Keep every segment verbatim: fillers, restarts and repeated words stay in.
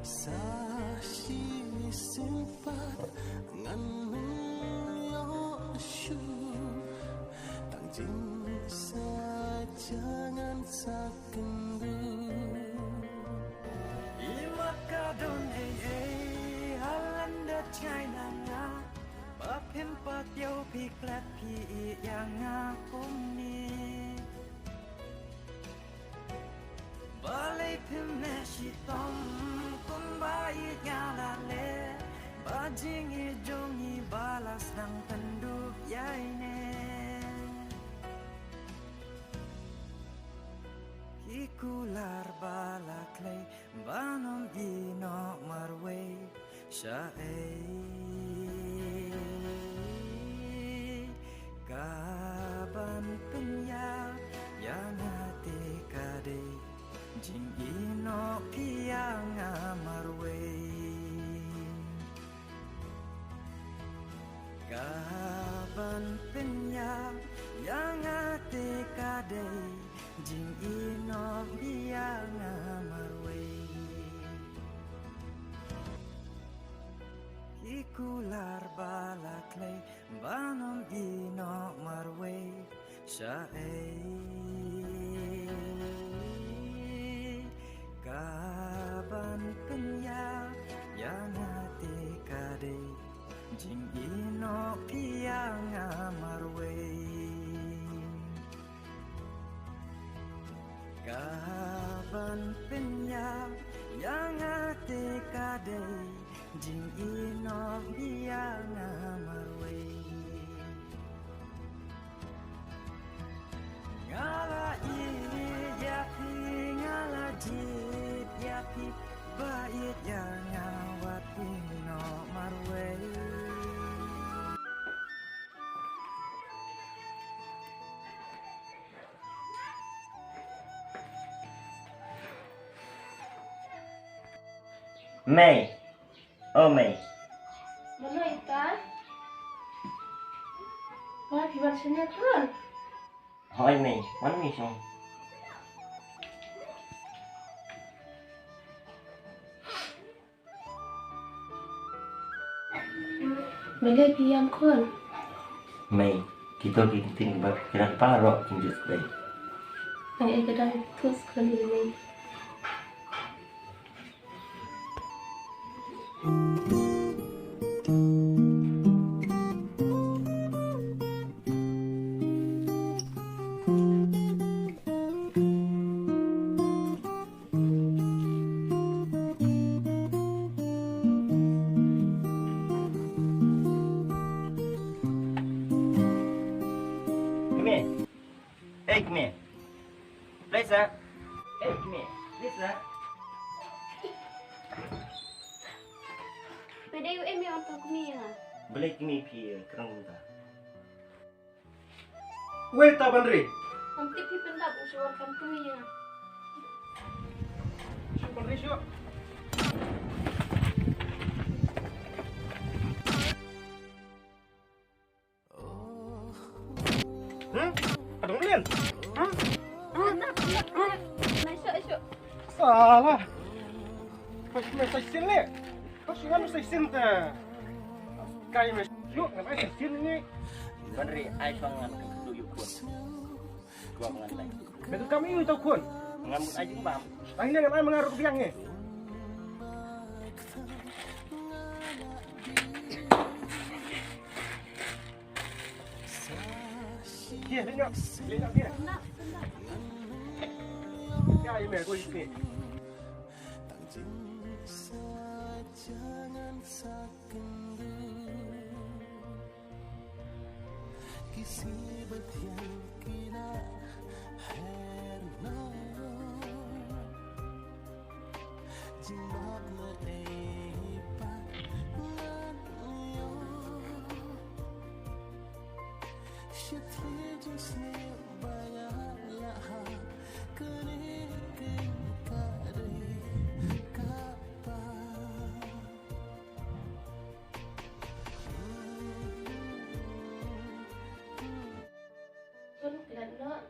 Sa shisien pat ngan ym ïoh shuh tang jingsatia ngan sa kynduh. Imat ka don ei ei ha lyndet China nga, ba phim pat ïoh phi klet phi ïeit ïa nga kumne. Balei phim leh shitom kumba ïeit nga la leh, ba jingïeit jong ngi ba la sdang pynduh ïa ine. Ki kular ba la khlei ban ym ïehnoh marwei shaei. Ka ban pynïap ïa nga te ka dei jingïehnoh phi ïa nga marwei. Ka ban pynïap ïa nga te ka dei jingïehnoh phi ïa nga marwei. Ki kular ba la khlei ban ym ïehnoh marwei shaei. Ka ban pynïap ïa nga te ka dei jingïehnoh phi ïa nga marwei. Ka ban pynïap ïa nga te ka dei jingïehnoh phi ïa nga marwei. Nga la ïeit ïa phi, nga la jied ïa phi, ba ïeit ïa nga wat ïehnoh marwei. Mei. O mei. Mano ita? Wa phi wan shane khun? Hoi mei, wan mei shong. Balei phi ïam khun? Mei, kito ki ktien kiba phi kren baroh kin jubab. Ai, ai, ka dang tus khun mei. Come here. Hey, come here. Please, sir. Hey, come here. Please, sir. Balei u em ïa uto u kmie ïa nga? Balei kmie phi, eh, kren kumta? Wei ta ban ri. Ngam tip phi pyndap u shu wan kam tu ïa nga. Shu ban ri shu. Hmm? Adong lien. Hmm? Hmm? Sala. Pas me sa sini. Pas ngan sa sini ta. Kai me shu ngan sa sini. Ban ri ai shong ngan ka du yu khun. Dua ngan lai. Betul kami yu tau khun. Ngam ai jing bam. Ai ne ngan ai mengaruh biang ni. Ye, leh nyok. Leh nyok ye. Ya, ime ko ite. Khun klet noh.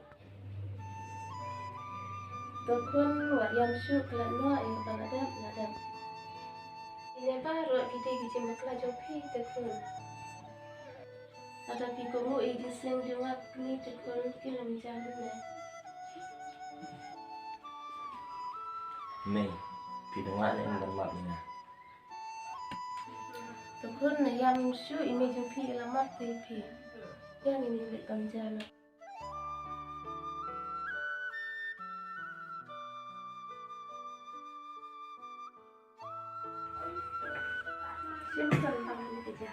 To khun wat ïam shuh, klet noh, ïa kaba la dep la dep. Phi te khun. Lada phi kohnguh ïa ki jingïaseng jong nga kine te khun, ki lam jam ne. Mei, phi dang lah ne em ban map ïa nga? Te khun, na ïam shuh i mei jong phi i la map te phi. Ïa ngin ïaleh kam ja noh. Shem, shem, tang ïa ka ja.